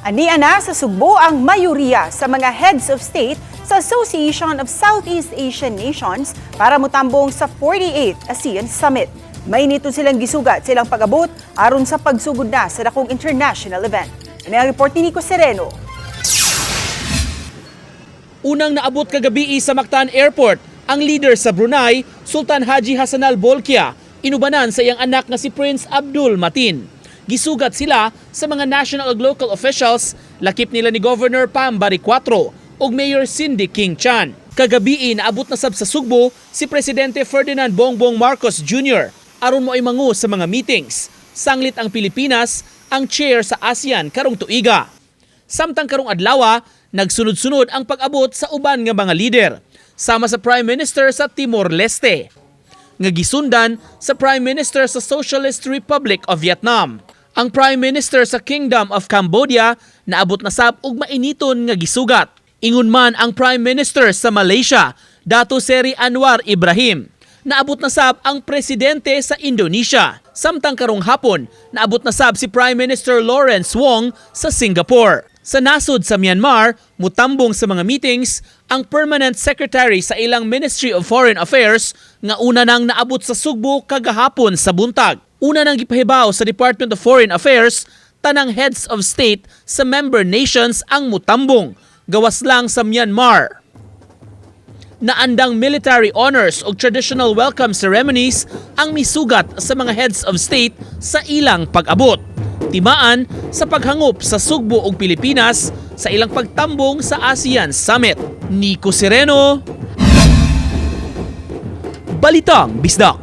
Ania na sa Sugbo ang mayoriya sa mga heads of state sa Association of Southeast Asian Nations para mutambong sa 48th ASEAN Summit. Mainito silang gisugat silang pag-abot aron sa pagsugod na sa dakong international event. Ini ang report ni Nico Sereno. Unang naabot kagabi sa Mactan Airport ang leader sa Brunei, Sultan Haji Hassanal Bolkiah, inubanan sa iyang anak nga si Prince Abdul Mateen. Gisugat sila sa mga national ug local officials, lakip nila ni Governor Pam Baricuatro ug Mayor Cindy King Chan. Kagabi, naabot na sab sa Sugbo si Presidente Ferdinand Bongbong Marcos Jr. aron moay mangu sa mga meetings. Sanglit ang Pilipinas ang chair sa ASEAN karong tuiga. Samtang karong adlaw, nagsunod-sunod ang pag-abot sa uban nga mga lider, sama sa Prime Minister sa Timor-Leste, nga gisundan sa Prime Minister sa Socialist Republic of Vietnam. Ang Prime Minister sa Kingdom of Cambodia naabot na sab og mainiton nga gisugat. Ingon man ang Prime Minister sa Malaysia, Dato Seri Anwar Ibrahim. Naabot na sab ang presidente sa Indonesia. Samtang karong hapon, naabot na sab si Prime Minister Lawrence Wong sa Singapore. Sa nasod sa Myanmar, mutambong sa mga meetings ang Permanent Secretary sa ilang Ministry of Foreign Affairs nga una nang naabot sa Sugbo kagahapon sa buntag. Una nang gipahibaw sa Department of Foreign Affairs, tanang heads of state sa member nations ang mutambong, gawas lang sa Myanmar. Naandang military honors o traditional welcome ceremonies ang misugat sa mga heads of state sa ilang pag-abot. Timaan sa paghangop sa Sugbo ug Pilipinas sa ilang pagtambong sa ASEAN Summit. Nico Sereno, Balitang Bisdak.